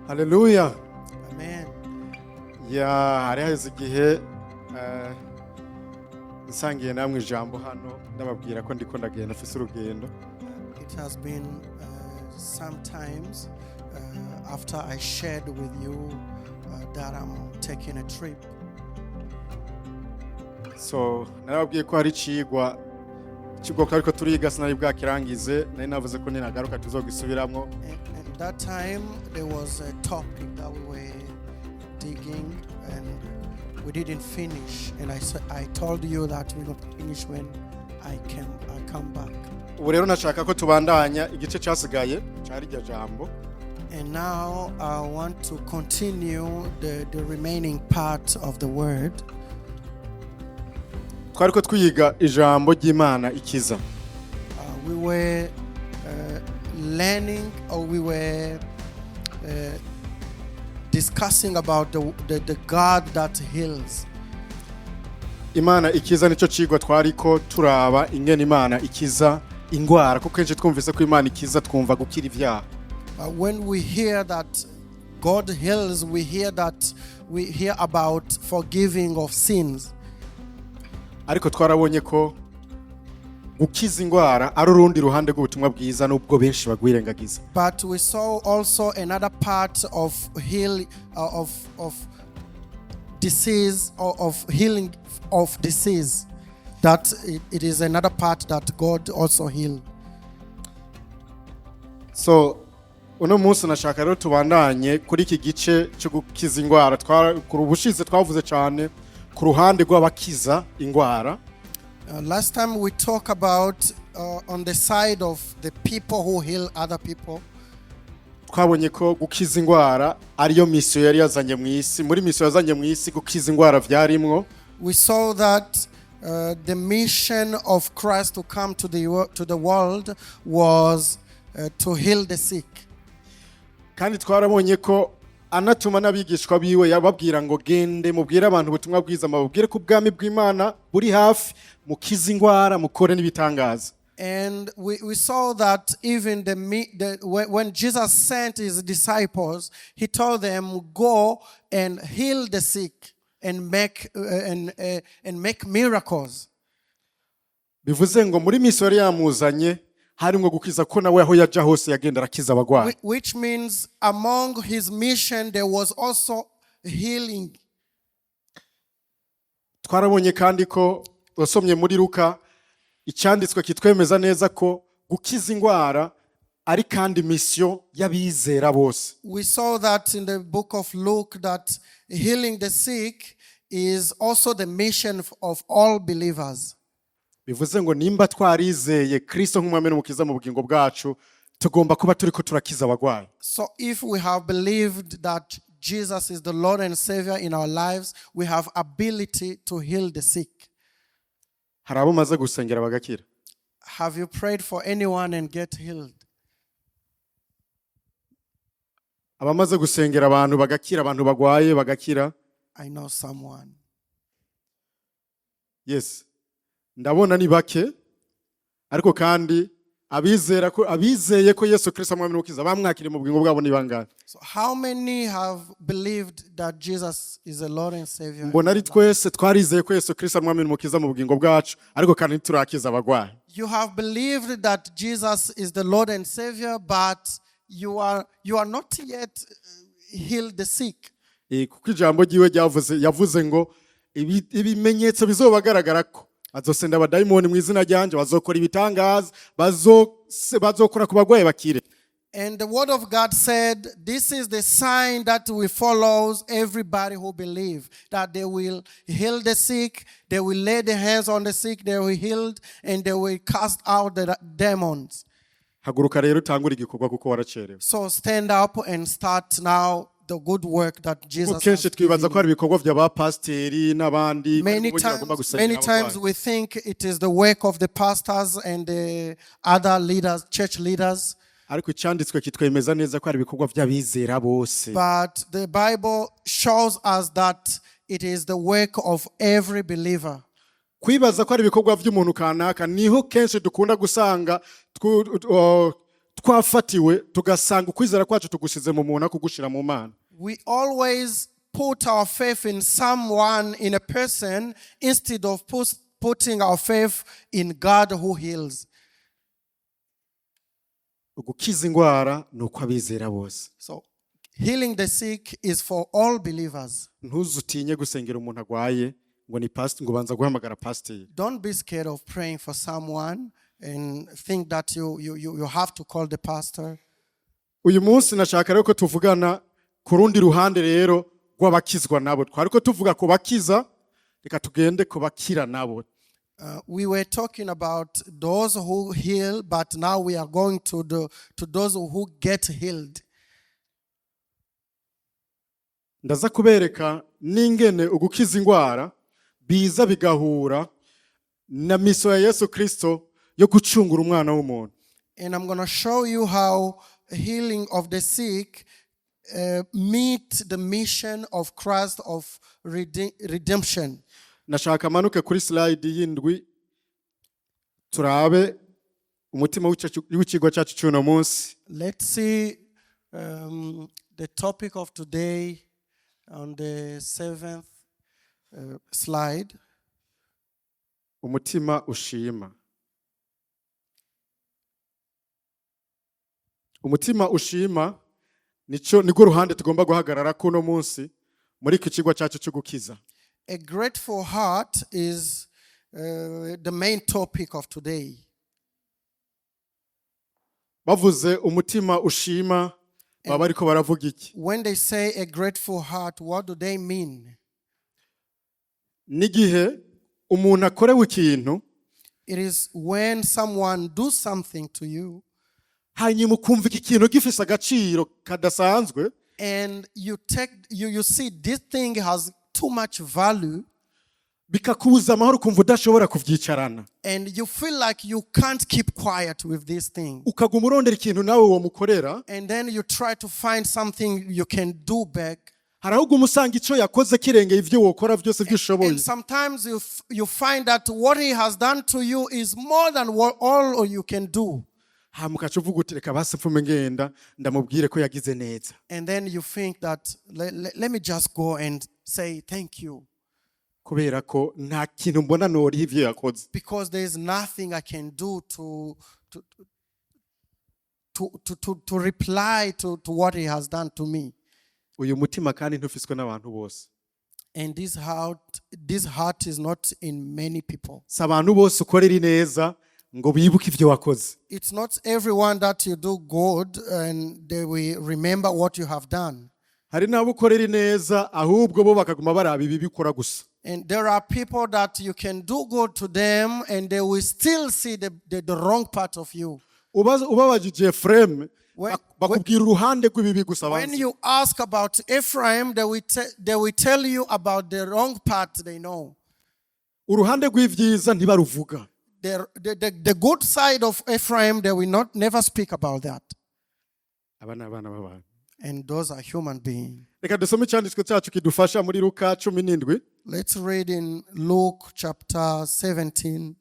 Haleluya. Amen. Ya, hari haheze igihe nsangiye namwe ijambo hano, ndababwira ko ndiko ndagenda, mfise urugendo. It has been some times after I shared with you that I'm taking a trip. So narababwiye ko hari icigwa ariko turiga, sinari bwakirangize, nari navuze ko ninagaruka tuzogisubiramwo. And that time there was a topic that we were digging and we didn't finish. And I told you that we're going to finish when I come back. Ubu rero nashaka ko tubandanya igice casigaye cari iryo jambo. And now I want to continue the remaining part of the word. Twariko twiga ijambo ry'Imana ikiza. We were learning or we were discussing about the God that heals. Imana ikiza nicyo cigwa twariko turaba, ingene Imana ikiza ingwara, kuko kenshi twumvise ko Imana ikiza twumva gukira ivyaha. When we hear that God heals, we hear about forgiving of sins. Ariko twarabonye ko gukiza ingwara ari urundi ruhande rw'ubutumwa bwiza, nubwo benshi bagwirengagiza. But we saw also another part of heal of disease or of healing of disease. That it is another part that God also healed. So uno munsi nashaka rero tubandanye kuri iki gice cyo gukiza ingwara. Ku ubushize twavuze cyane ku ruhande rw'abakiza ingwara. Last time we talked about on the side of the people who heal other people. Twabonye ko gukiza indwara ariyo misiyo yari yazanye mu isi. Muri misiyo yazanye mu isi, gukiza indwara vyarimwo. We saw that the mission of Christ to come to the world was to heal the sick. Kandi twarabonye ko anatuma n'abigishwa biwe, yababwira ngo: "Gende mubwire abantu ubutumwa bwiza, mubabwire ko ubwami bw'Imana buri hafi, mukize indwara, mukore n'ibitangaza." And we saw that even the, me- the when Jesus sent his disciples, he told them, "Go and heal the sick and make miracles." Bivuze ngo muri misiyo yari yamuzanye harimwo gukiza, ko nawe aho yaja hose yagenda arakiza abagwayi. Which means among his mission there was also healing. Twarabonye kandi ko wasomye muri Luka icyanditswe kitwemeza neza ko gukiza indwara ari kandi misiyo y'abizera bose. We saw that in the book of Luke that healing the sick is also the mission of all believers. Bivuze ngo nimba twarizeye Kristo nk'umwami n'umukiza mu bugingo bwacu, tugomba kuba turi ko turakiza abagwayi. So if we have believed that Jesus is the Lord and Savior in our lives, we have ability to heal the sick. Hari abo umaze gusengera bagakira? Have you prayed for anyone and get healed? Abamaze gusengera abantu bagakira, abantu bagwaye bagakira? I know someone. Yes, ndabona ni bake, ariko kandi abizera ko, abizeye ko Yesu Kristo amwami n'umukiza, bamwakiriye mu bugingo bwabo, ni bangahe? So how many have believed that Jesus is the Lord and Savior in Mbona ari their life? twese twarizeye ko Yesu Kristo ari umwami n'umukiza mu bugingo bwacu, ariko kandi ntiturakiza abagwayi. You have believed that Jesus is the Lord and Savior, but you are not yet healed the sick. Kuko ijambo ryiwe ryavuze, yavuze ngo ibimenyetso bizobagaragara ko azosenda abadayimoni mu izina ryanje, bazokora ibitangaza, bazokora ku bagwayi bakire. And the word of God said, this is the sign that will follows everybody who believe, that they will heal the sick, they will lay their hands on the sick, they will healed, and they will cast out the demons. Haguruka rero utangure igikorwa, kuko waracerewe. So stand up and start now the good work that Kuko Jesus kenshi has twibaza given ko you. hari ibikorwa vya pasiteri n'abandi, Many ko bagomba times, gusengera many times abarwayi. We think it is the work of the pastors and the other leaders, church leaders. Ariko icyanditswe kitwemeza neza ko hari ibikorwa by'abizera bose. But the Bible shows us that it is the work of every believer. Kwibaza ko ari ibikorwa by'umuntu kanaka niho kenshi dukunda gusanga Twafatiwe tugasanga ukwizera kwacu tugushize mu muntu aho kugushira mu Mana. We always put our faith in someone, in a person, instead of putting our faith in God who heals. Ugukiza indwara ni uko abizera bose. So, healing the sick is for all believers. Ntuzutinye gusengera umuntu agwaye ngo ni pastor, ngo ubanza guhamagara pasiteri. Don't be scared of praying for someone and think that you have to call the pastor. Uyu munsi nashaka rero ko tuvugana ku rundi ruhande rero rw'abakizwa nabo. Twari ko tuvuga ku bakiza, reka tugende ku bakira nabo. We were talking about those who heal, but now we are going to those who get healed. Ndaza kubereka n'ingene ugukiza indwara biza bigahura na mission ya Yesu Kristo yo gucungura umwana w'umuntu. And I'm going to show you how healing of the sick meet the mission of Christ of redemption. Nashaka amanuke kuri slide y'indwi, turabe umutima w'icigwa cyacu cy'uno munsi. Let's see the topic of today on the seventh slide. Umutima ushima, umutima ushima nico nirwo ruhande tugomba guhagarara kuno munsi muri iki cigwa cyacu cyo gukiza. A grateful heart is the main topic of today. Bavuze umutima ushima baba bariko baravuga iki? When they say a grateful heart, what do they mean? N'igihe umuntu akorewe ikintu, It is when someone do something to you hanyuma ukumva iki kintu gifise agaciro kadasanzwe, and you see this thing has too much value, bikakubuza amahoro, ukumva udashobora kuvyicarana, and you feel like you can't keep quiet with this thing. Ukaguma urondera ikintu nawe womukorera. And then you try to find something you can do back. Hari aho uguma usanga ico yakoze kirengeye ivyo wokora byose ivyo ushoboye. And sometimes you find that what he has done to you is more than what all you can do. Hama ukaca uvuga uti reka basi mfume ngenda ndamubwire ko yagize neza. And then you think that, let me just go and say thank you, kubera ko nta kintu mbona noriha ivyo yakoze. Because there is nothing I can do to reply to what he has done to me. Uyu mutima kandi ntufiswe n'abantu bose. And this heart is not in many people. Si abantu bose ukorera ineza ngo bibuke ivyo wakoze. It's not everyone that you do good and they will remember what you have done. Hari n'abo ukorera ineza ahubwo bo bakaguma baraba ibibi ukora gusa. And there are people that you can do good to them and they will still see the wrong part of you. Ubabajije Efuremu, bakubwira uruhande rw'ibibi gusa When bazi. you ask about Ephraim, they will tell you about the wrong part they know. Uruhande rw'ibyiza ntibaruvuga. The good side of Ephraim, they will not never speak about that. Aba ni abana b'abantu. And those are human beings. Reka dusome icyanditswe cyacu kidufasha muri Luka 17. Let's read in Luke chapter 17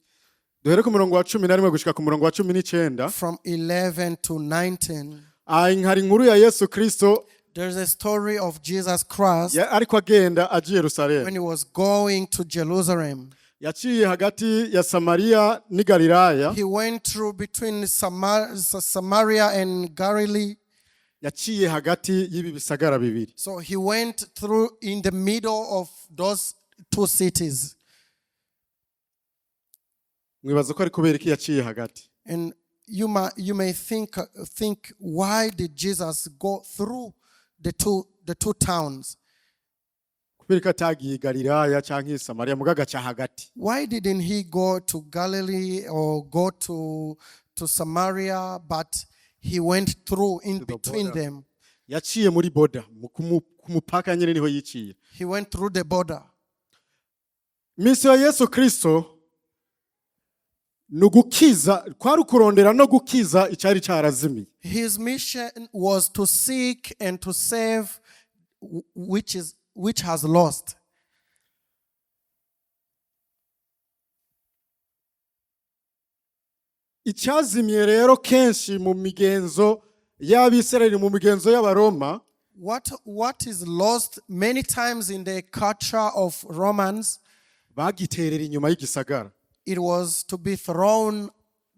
Duhere ku murongo wa 11 gushika ku murongo wa 19. from 11 to 19. Ah, hari inkuru ya Yesu Kristo. There's a story of Jesus Christ Ariko agenda agiye Yerusalemu. When he was going to Jerusalem. Yaciye hagati ya Samariya n'i Galilaya. He went through between Samaria and Galilee. Yaciye hagati y'ibi bisagara bibiri. So he went through in the middle of those two cities. Mwibaza ko ari kubera iki yaciye hagati? And you may think, why did Jesus go through the two towns? Kubera ko atagiye i Galilaya cyangwa i Samariya muga agaca hagati? Why didn't he go to Galilee or go to Samaria, but he went through in The between border. them? Yaciye muri border ku mupaka nyine niho yiciye. He went through the border. Mission ya Yesu Kristo ni ugukiza, kwari ukurondera no gukiza icyari cyarazimiye. His mission was to seek and to save which has lost. Icyazimiye rero kenshi mu migenzo y'Abisirayeli, mu migenzo y'Abaroma, What is lost many times in the culture of Romans, bagiterera inyuma y'igisagara. It was to be thrown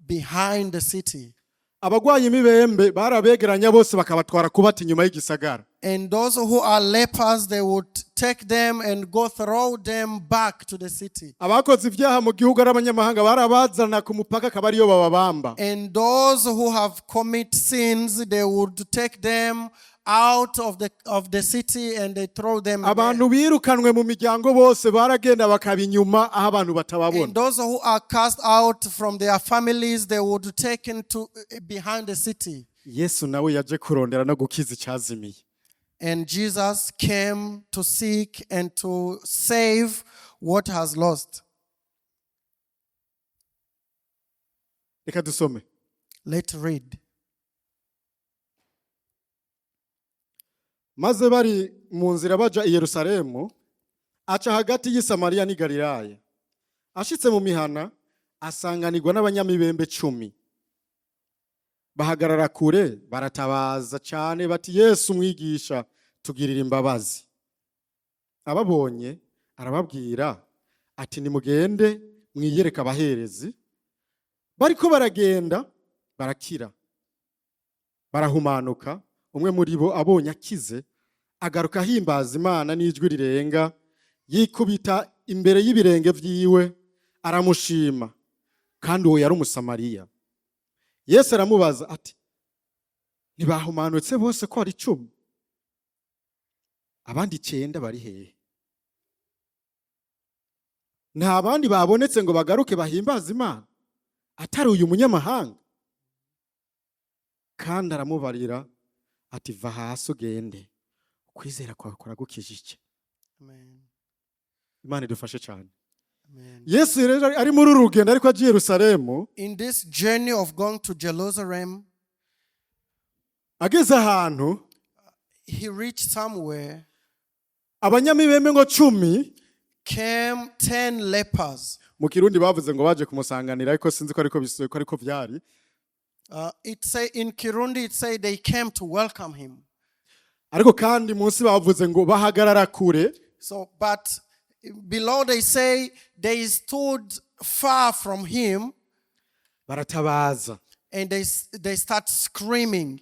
behind the city. Abagwayi imibembe barabegeranya bose bakabatwara kubata inyuma y'igisagara. And those who are lepers, they would take them and go throw them back to the city. Abakoze ibyaha mu gihugu ari abanyamahanga barabazana ku mupaka akaba ariyo bababamba. And those who have commit sins, they would take them out of the city and they throw them there. Abantu birukanwe mu miryango bose baragenda bakaba inyuma aho abantu batababona. And those who are cast out from their families, they would take into behind the city. Yesu nawe yaje kurondera no gukiza icyazimiye. And Jesus came to seek and to save what has lost. Reka dusome. Let's read. Maze bari mu nzira baja i Yerusalemu, aca hagati y'i Samariya n'i Galilaya. Ashitse mu mihana, asanganirwa n'abanyamibembe 10. Bahagarara kure, baratabaza cyane bati: "Yesu mwigisha, tugirira imbabazi." Ababonye arababwira ati: "Nimugende mwiyereke abaherezi." Bariko baragenda, barakira, barahumanuka. Umwe muri bo abonye akize, agaruka ahimbaza Imana n'ijwi rirenga, yikubita imbere y'ibirenge vyiwe, aramushima. Kandi uwo yari Umusamariya. Yesu aramubaza ati: "Ntibahumanutse bose ko ari 10? Abandi icenda bari hehe? Nta bandi babonetse ngo bagaruke bahimbaze Imana atari uyu munyamahanga?" Kandi aramubarira ati: "Va hasi ugende, ukwizera kwawe kuragukijije." Amen. Imana idufashe cyane. Amen. Yesu rero ari muri uru rugendo ariko agiye Yerusalemu, In this journey of going to Jerusalem, ageze ahantu, he reached somewhere, abanyamibembe ngo 10 came 10 lepers. Mu Kirundi bavuze ngo baje kumusanganira, ariko sinzi ko ariko byari. It say in Kirundi, it say they came to welcome him. Ariko kandi munsi bavuze ngo bahagarara kure. So, but below they say they stood far from him Baratabaza and they start screaming.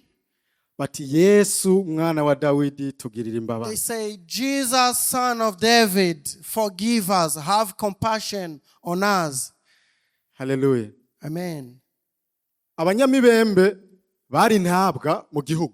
bati: "Yesu mwana wa Dawidi, tugirire They imbabazi." say, "Jesus, son of David, forgive us, have compassion on us." Haleluya. Amen. Abanyamibembe bari ntabwa mu gihugu.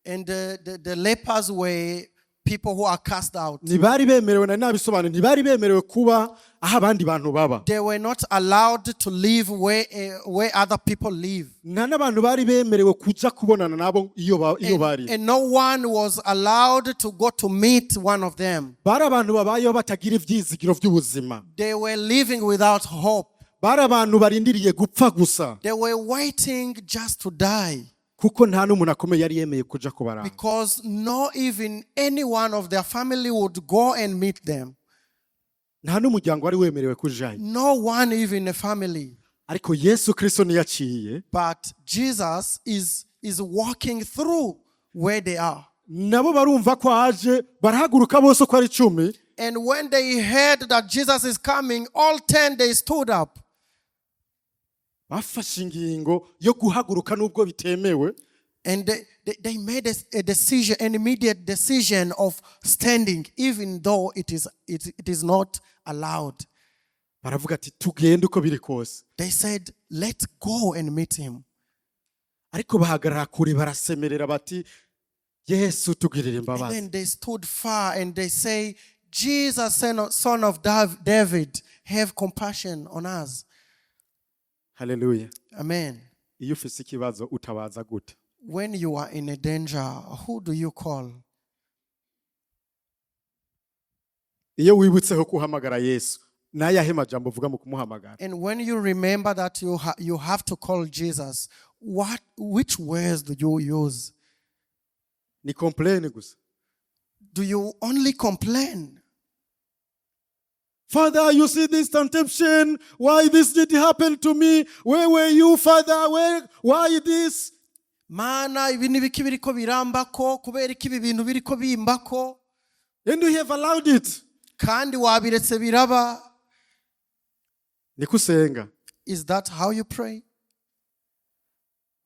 And the lepers were people who are cast out. Ntibari bemerewe, nari nabisobanuye, ntibari bemerewe kuba aho abandi bantu baba. They were not allowed to live where other people live. Nta n'abantu bari bemerewe kuja kubonana nabo iyo bari. And no one was allowed to go to meet one of them. Bari abantu babayeho batagira ivyizigiro vy'ubuzima. They were living without hope. Bari abantu barindiriye gupfa gusa, They were waiting just to die kuko nta n'umuntu akomeye yari yemeye kuja kubaranga. Because no even any one of their family would go and meet them. Nta n'umuryango wari wemerewe kujayo. No one, even a family. Ariko Yesu Kristo niyaciye, But Jesus is walking through where they are. Nabo barumva ko aje, barahaguruka bose uko ari 10. And when they heard that Jesus is coming, all 10, they stood up. Bafashe ingingo yo guhaguruka nubwo bitemewe. And they made a decision, an immediate decision of standing, even though it is not allowed. Baravuga ati: "Tugende uko biri kose." They said, "Let's go and meet him." Ariko bahagarara kure, barasemerera bati: "Yesu, tugirire And imbabazi." then they stood far and they say, "Jesus, son of David, have compassion on us." Haleluya. Amen. Iyo ufise ikibazo utabaza gute? When you are in a danger, who do you call? Iyo wibutseho kuhamagara Yesu, n'ayahe majambo uvuga mu kumuhamagara? And when you remember that you have to call Jesus, which words do you use? Ni complain gusa? Do you only complain? Father, you see this temptation. Why this did happen to me? Where were you, Father? Where, why this? Mana, ibi ni biki biriko birambako? Kubera ko ibi bintu biriko bimbako? And you have allowed it. Kandi wabiretse biraba. Niko usenga? Is that how you pray?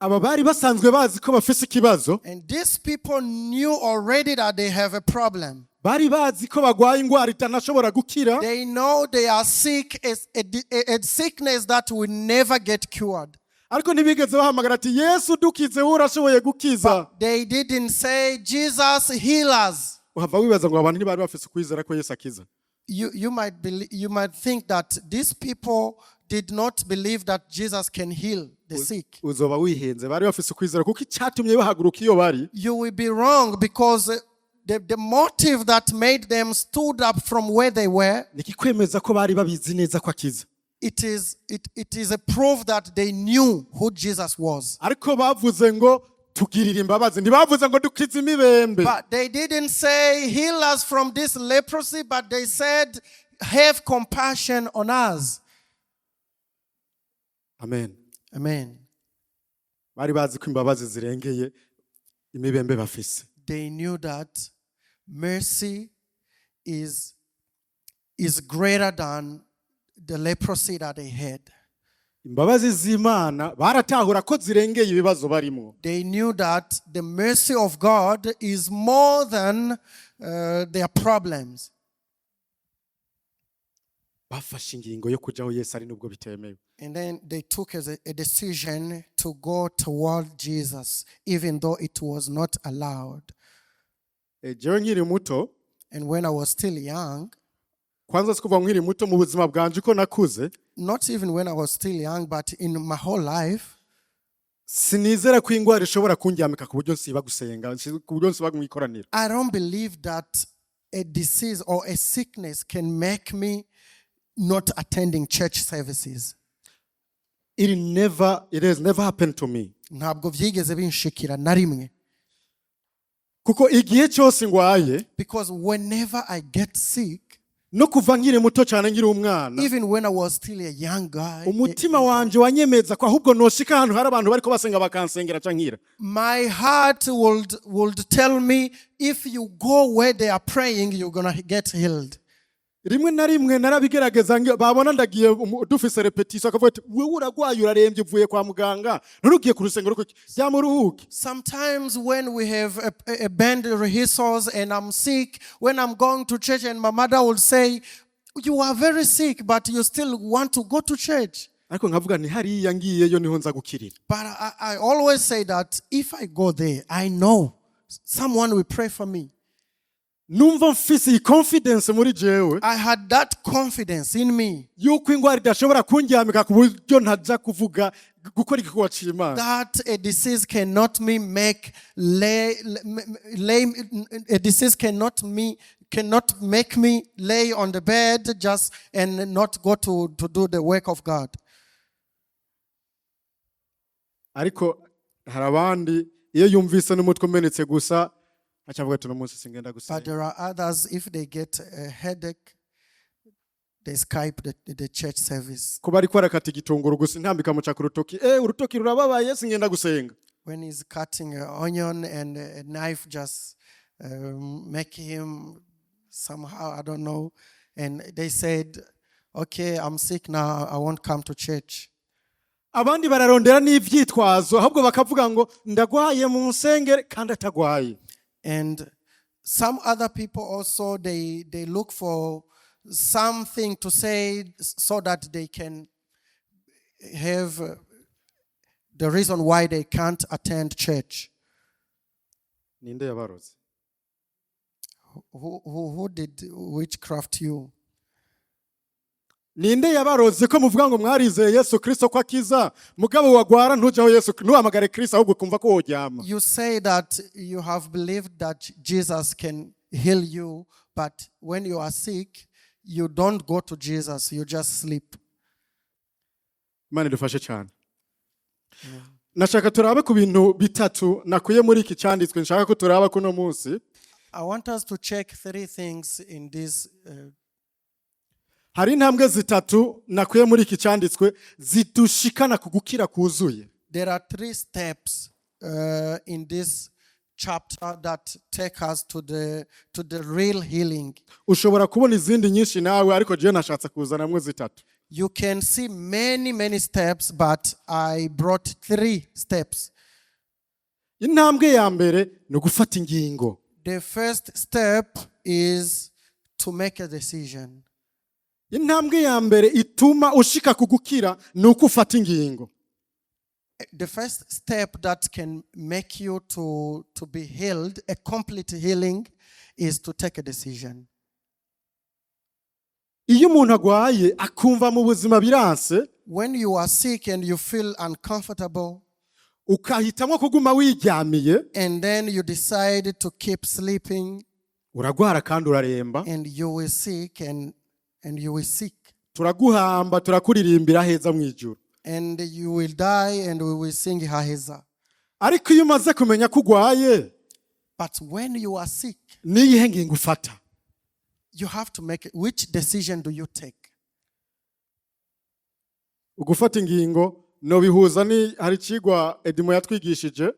Aba bari basanzwe bazi ko bafise ikibazo. And these people knew already that they have a problem. Bari bazi ko bagwaye indwara itanashobora gukira. They know they are sick, it's a sickness that will never get cured. Ariko ntibigeze bahamagara ati: "Yesu, dukize, wowe urashoboye gukiza." They didn't say, "Jesus, heal us." Uhava wibaza ngo abantu ntibari bafise ukwizera ko Yesu akiza. You might think that these people did not believe that Jesus can heal the sick. Uzoba wihenze, bari bafise ukwizera kuko icyatumye bahaguruka iyo bari You will be wrong because the motive that made them stood up from where they were, nikikwemeza ko bari babizi neza ko akiza. it is a proof that they knew who Jesus was. Ariko bavuze ngo tugirire imbabazi, ntibavuze ngo dukize imibembe. But they didn't say, "Heal us from this leprosy," but they said, "Have compassion on us." Amen. Amen. Bari bazi ko imbabazi zirengeye imibembe bafise. They knew that mercy is greater than the leprosy that they had. Imbabazi z'Imana baratahura ko zirengeye ibibazo barimo. They knew that the mercy of God is more than their problems. Bafashe ingingo yo kuja aho Yesu ari nubwo bitemewe. And then they took as a decision to go toward Jesus, even though it was not allowed. Eh, jewe nkiri muto, And when I was still young, kwanza si kuva nkiri muto, mu buzima bwanje uko nakuze, not even when I was still young, but in my whole life, sinizera ko indwara ishobora kundyamika ku buryo nsiba gusenga, ku buryo nsiba mu ikoraniro. I don't believe that a disease or a sickness can make me not attending church services. It has never happened to me. Ntabwo byigeze binshikira na rimwe. Kuko igihe cyose ngwaye, Because whenever I get sick, no kuva nkiri muto cyane, nkiri umwana, even when I was still a young guy, umutima wanje wanyemeza ko ahubwo noshika ahantu hari abantu bariko basenga bakansengera ca nkira. My heart would tell me, if you go where they are praying, you're going to get healed. Rimwe na rimwe narabigerageza, babona ndagiye dufise répétition, akavuga ati: "Wewe uragwaye, urarembye, uvuye kwa muganga, nturugiye ku rusengero kuki? Ryama uruhuke." Sometimes when we have a band rehearsals and I'm sick, when I'm going to church, and my mother will say, "You are very sick, but you still want to go to church." Ariko nkavuga nti hariya ngiyeyo niho nza gukirira. But I always say that if I go there, I know someone will pray for me. Numva mfise iyi confidence muri jewe I had that confidence in me yuko indwara idashobora kundyamika ku buryo ntaja kuvuga gukora igikorwa c'Imana. That a disease cannot me make lay, lay a disease cannot make me lay on the bed just and not go to do the work of God. Ariko hari abandi iyo yumvise n'umutwe umenetse gusa acavuga ati uno munsi singenda But gusenga. There are others, if they get a headache, they skip the church service. Kuba ariko arakata igitunguru gusa, intambwe ikamuca ku rutoki, eh, urutoki rurababaye, singenda gusenga. When he's cutting an onion and a knife just make him somehow, I don't know. And they said, "Okay, I'm sick now, I won't come to church." Abandi bararondera n'ivyitwazo, ahubwo bakavuga ngo ndagwaye mu nsengere kandi atagwaye. And some other people also, they look for something to say so that they can have the reason why they can't attend church. Ninde yabaroze? Who did witchcraft you? Ninde yabaroze ko muvuga ngo mwarizeye Yesu Kristo ko akiza, mugabo wagwara ntujyaho Yesu, ntuhamagare Kristo, ahubwo ukumva ko woryama? You say that you have believed that Jesus can heal you, but when you are sick, you don't go to Jesus, you just sleep. Imana idufashe cyane. Nashaka turabe ku bintu bitatu nakuye muri iki cyanditswe, nshaka ko turaba kuno munsi. I want us to check three things in this. Hari intambwe zitatu nakuye muri iki cyanditswe zidushikana ku gukira kuzuye. There are three steps in this chapter that take us to the real healing. Ushobora kubona izindi nyinshi nawe, ariko jewe nashatse kuzanamwo zitatu. You can see many, many steps, but I brought three steps. Intambwe ya mbere ni ugufata ingingo. The first step is to make a decision. Intambwe ya mbere ituma ushika ku gukira ni uko ufata ingingo. The first step that can make you to be healed, a complete healing, is to take a decision. Iyo umuntu agwaye akumva mu buzima biranse, When you are sick and you feel uncomfortable, ukahitamo kuguma wiryamiye, and then you decide to keep sleeping, uragwara kandi uraremba. And you will sick and you will sick. Turaguhamba, turakuririmbira heza mu ijuru. And you will die and we will sing Haheza. Ariko iyo umaze kumenya ko ugwaye, But when you are sick, niyihe ngingo ufata? You have to make it. Which decision do you take? Ugufata ingingo nobihuza ni hari icigwa Edimo yatwigishije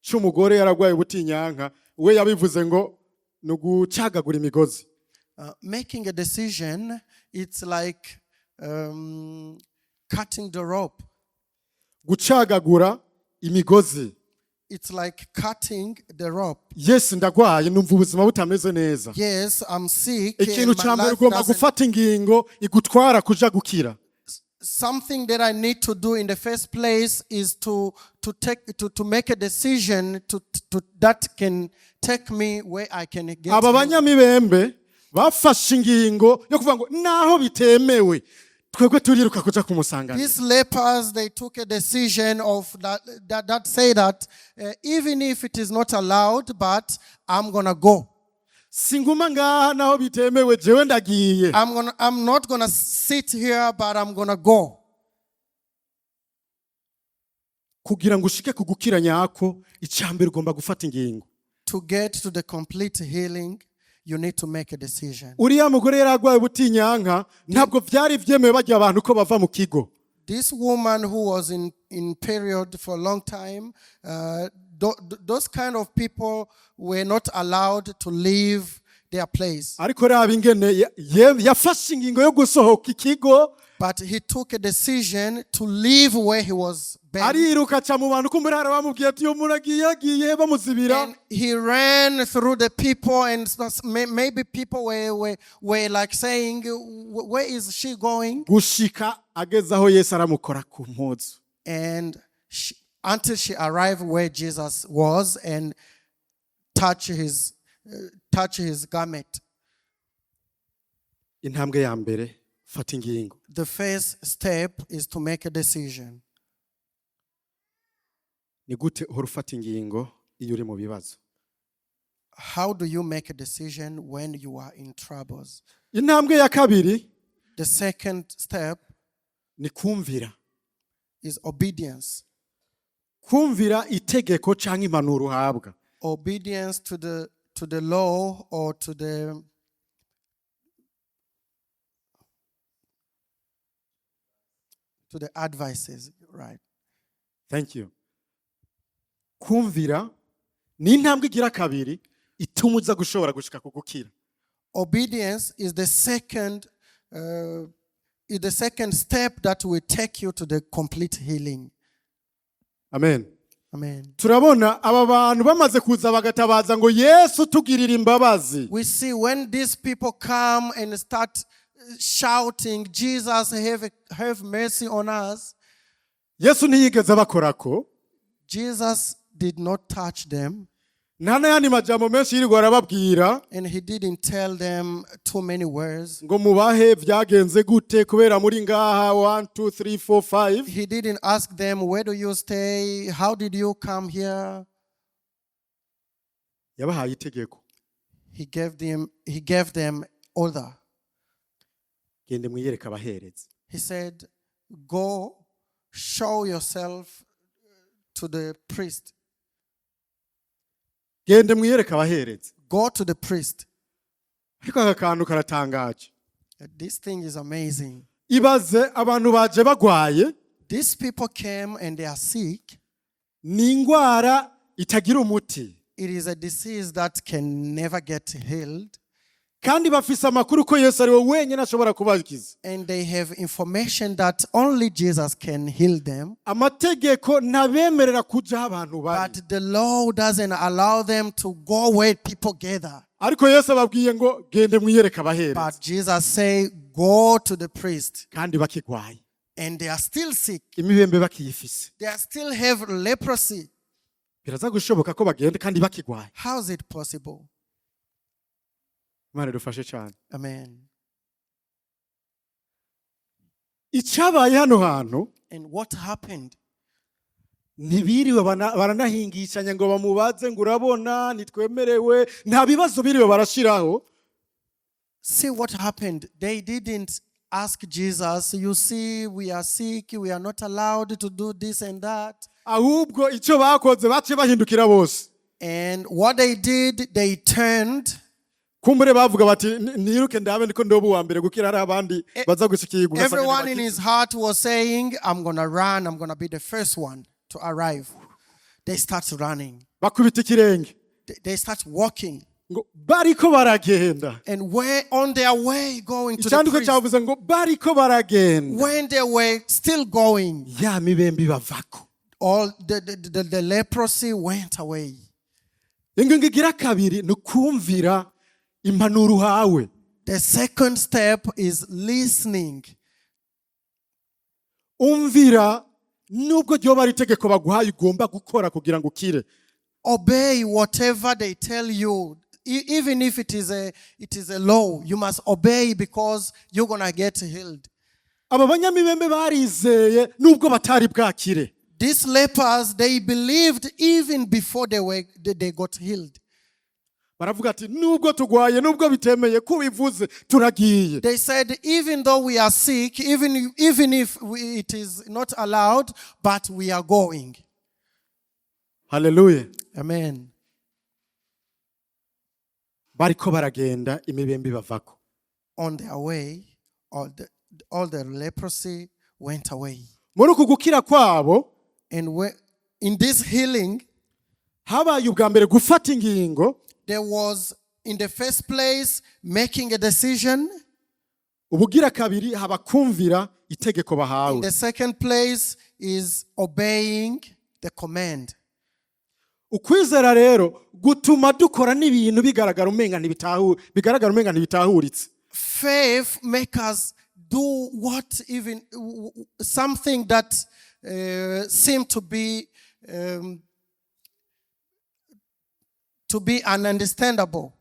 c'umugore yaragwaye ubutinyanka, we yabivuze ngo ni ugucagagura imigozi. Making a decision, it's like cutting the rope. Gucagagura imigozi. It's like cutting the rope. Yes, ndagwaye, numva ubuzima butameze neza. Yes, I'm sick Ikintu and my ca mbere life ugomba doesn't. Gufata ingingo igutwara kuja gukira. Something that I need to do in the first place is to make a decision to that can take me where I can get Aba healed. Banyamibembe bafashe ingingo yo kuvuga ngo naho bitemewe, twebwe turiruka kuja kumusanganira. These lepers, they took a decision of that say that even if it is not allowed, but I'm gonna go. Singuma ngaha naho bitemewe, jewe ndagiye. I'm not gonna sit here, but I'm gonna go. Kugira ngo ushike ku gukira nyako, icambere ugomba gufata ingingo. To get to the complete healing, you need to make a decision. Uriya mugore yari arwaye ubutinyanka, ntabwo byari byemewe bajya abantu ko bava mu kigo. This woman who was in period for a long time, those kind of people were not allowed to leave their place. Ariko raba ingene yafashe ingingo yo gusohoka ikigo. But he took a decision to leave where he was buried. Ariruka aca mu bantu, kumbura hari abamubwiye ati uyu muntu agiye agiye bamuzibira. And he ran through the people, and maybe people were like saying, "Where is she going?" Gushika ageze aho Yesu aramukora ku mpuzu. And until she arrived where Jesus was and touch his garment. Intambwe ya mbere, fata ingingo. The first step is to make a decision. Ni gute uhora ufata ingingo iyo uri mu bibazo? How do you make a decision when you are in troubles? Intambwe ya kabiri The second step ni kumvira. Is obedience. Kumvira itegeko cyangwa impanuro uhabwa. Obedience to the law or to the advices, right? Thank you. Kumvira ni intambwe igira kabiri ituma uza gushobora gushika ku gukira. Obedience is the second step that will take you to the complete healing. Amen. Amen. Turabona aba bantu bamaze kuza bagatabaza ngo Yesu tugirire imbabazi. We see when these people come and start shouting, "Jesus, have mercy on us." Yesu ntiyigeze abakorako. Jesus did not touch them, Nta n'ayandi majambo menshi yirirwa arababwira and he didn't tell them too many words. Ngo mubahe byagenze gute kubera muri ngaha 1 2 3 4 5. He didn't ask them, "Where do you stay? How did you come here?" Yabahaye itegeko. He gave them order. Gende mwiyereke abaherezi. He said, "Go show yourself to the priest." Gende mwiyereke abaherezi. Go to the priest. Ariko aka kantu karatangaje. This thing is amazing. Ibaze abantu baje bagwaye. These people came and they are sick. Ni indwara itagira umuti. It is a disease that can never get healed. Kandi bafise amakuru ko Yesu ari we wenyine ashobora kubakiza. And they have information that only Jesus can heal them. Amategeko ntabemerera kuja aho abantu bari. But the law doesn't allow them to go where people gather. Ariko Yesu ababwiye ngo gende mwiyereke abahereza. But Jesus say, "Go to the priest." Kandi bakigwaye. And they are still sick. Imibembe bakiyifise. They are still have leprosy. Biraza gushoboka ko bagenda kandi bakigwaye? How is it possible? Imana idufashe cyane. Amen. Icyabaye hano hantu, And what happened? Ntibiriwe baranahingishanya ngo bamubaze ngo urabona ntitwemerewe, nta bibazo biriwe barashiraho. See what happened. They didn't ask Jesus, "You see, we are sick, we are not allowed to do this and that." Ahubwo icyo bakoze, baciye bahindukira bose. And what they did, they turned. Kumbure bavuga bati: "Niruke ndabe ndiko ndoba uwa mbere gukira, hari abandi baza gushikirwa ugasanga Everyone in ntibakira." his heart was saying, "I'm going to run, I'm going to be the first one to arrive." They start running, Bakubita ikirenge. They start walking. Ngo bariko baragenda. And were on their way going to the Icyandiko priest. cyavuze ngo bariko baragenda, When they were still going, ya mibembe ibavako. All the leprosy went away. Ingingo igira kabiri ni ukumvira impanuro uhawe. The second step is listening. Umvira nubwo ryoba ari itegeko baguhaye ugomba gukora kugira ngo ukire. Obey whatever they tell you. Even if it is a law, you must obey because you're gonna get healed. Aba banyamibembe barizeye nubwo batari bwakire. These lepers, they believed even before they got healed. Baravuga ati nubwo tugwaye, nubwo bitemeye kubivuze, turagiye. They said, "Even though we are sick, even if it is not allowed, but we are going." Haleluya. Amen. Bariko baragenda, imibembe ibavako. On their way, all the leprosy went away. Muri uku gukira kwabo, And when, in this healing, habaye ubwa mbere gufata ingingo. There was, in the first place, making a decision. Ubugira kabiri haba kumvira itegeko In bahawe. the second place is obeying the command. Ukwizera rero gutuma dukora n'ibintu bigaragara umenga ntibitahu bigaragara umenga ntibitahuritse. Faith make us do what even something that seem to be ununderstandable.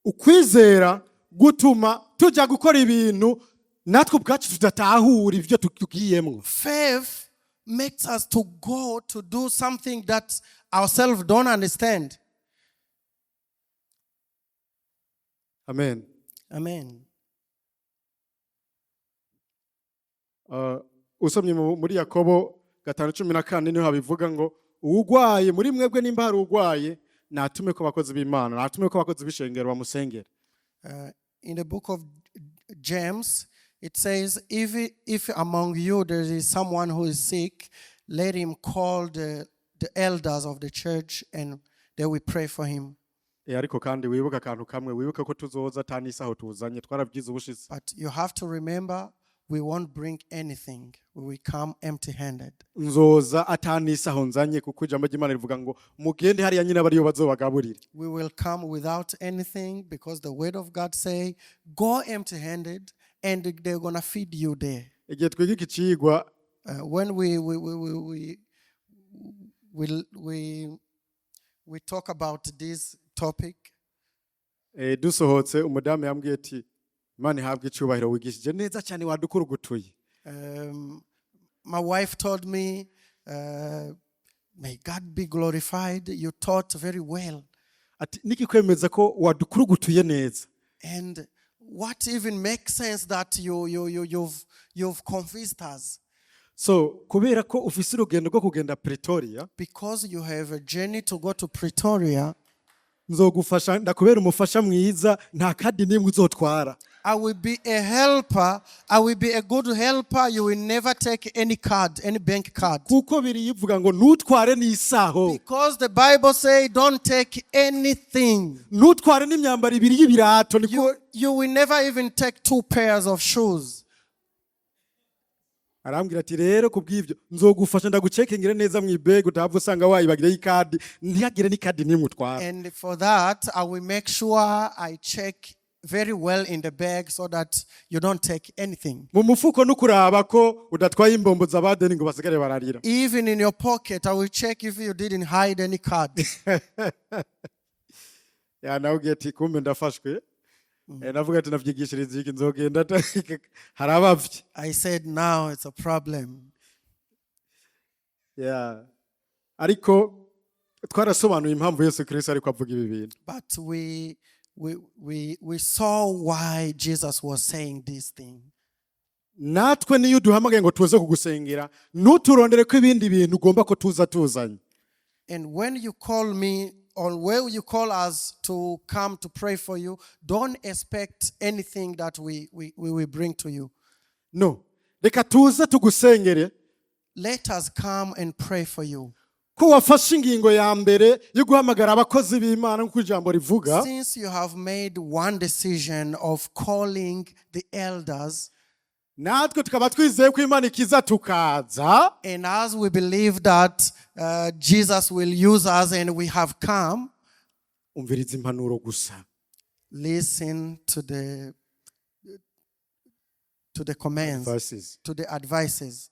Ukwizera gutuma tujya gukora ibintu natwe ubwacu tudatahura ibyo tugiyemwo. Faith makes us to go to do something that ourselves don't understand. Amen. Amen. Usomye muri Yakobo 5:14 niho habivuga ngo uwugwaye muri mwebwe, nimba hari ugwaye, natume ko abakozi b'Imana, natume ko abakozi b'ishengero bamusengera. In the book of James, it says, If among you there is someone who is sick, let him call the elders of the church and they will pray for him." Eh, ariko kandi wibuke akantu kamwe, wibuke ko tuzoza ata n'isaho tuzanye, twarabyize ubushize. But you have to remember, we won't bring anything. We will come empty handed. Nzoza ata n'isaho nzanye kuko ijambo ry'Imana rivuga ngo mugende hariya nyine abariyo bazobagaburira. We will come without anything because the word of God say, "Go empty handed and they're going to feed you there." Igihe twiga iki cigwa, When we talk about this topic, dusohotse, umudamu yambwiye ati Imana ihabwe icubahiro, wigishije neza cyane, wadukurugutuye. My wife told me, "May God be glorified. You taught very well." Ati nikikwemeza ko wadukurugutuye neza, And what even makes sense that you've convinced us? So kubera ko ufise urugendo rwo kugenda Pretoria, Because you have a journey to go to Pretoria, nzogufasha, ndakubera umufasha mwiza, nta kadi n'imwe uzotwara. I will be a helper. I will be a good helper. You will never take any card, any bank card. Kuko birivuga ngo ntutware n'isaho, Because the Bible says, don't take anything. Ntutware n'imyambaro ibiri y'ibirato niko. You will never even take two pairs of shoes. Arambwira ati rero kubw'ibyo nzogufasha ndagucekengere neza mu ibegi utahava usanga wayibagireyo ikadi ntihagire n'ikadi n'imwe utwara. And for that, I will make sure I check very well in the bag so that you don't take anything. Mu mufuko no kuraba ko udatwaye imbombo z'abadeni ngo basigare bararira. Even in your pocket, I will check if you didn't hide any card. Ya nawe ati kumbe ndafashwe. Eh, navuga ati navyigishiriza iki nzogenda hari abavye. I said, now it's a problem. Yeah. Ariko twarasobanuye impamvu Yesu Kristo ariko avuga ibi bintu. But we saw why Jesus was saying this thing. Natwe niyo uduhamagaye ngo tuze kugusengera ntuturondere ko ibindi bintu ugomba ko tuza tuzanye. And when you call me or when you call us to come to pray for you, don't expect anything that we will bring to you. No, reka tuze tugusengere. Let us come and pray for you. Ko wafashe ingingo ya mbere yo guhamagara abakozi b'Imana nk'uko ijambo rivuga, Since you have made one decision of calling the elders, natwe tukaba twizeye ko Imana ikiza tukaza, and as we believe that Jesus will use us and we have come, umviriza impanuro gusa. Listen to the commands, Verses. To the advices.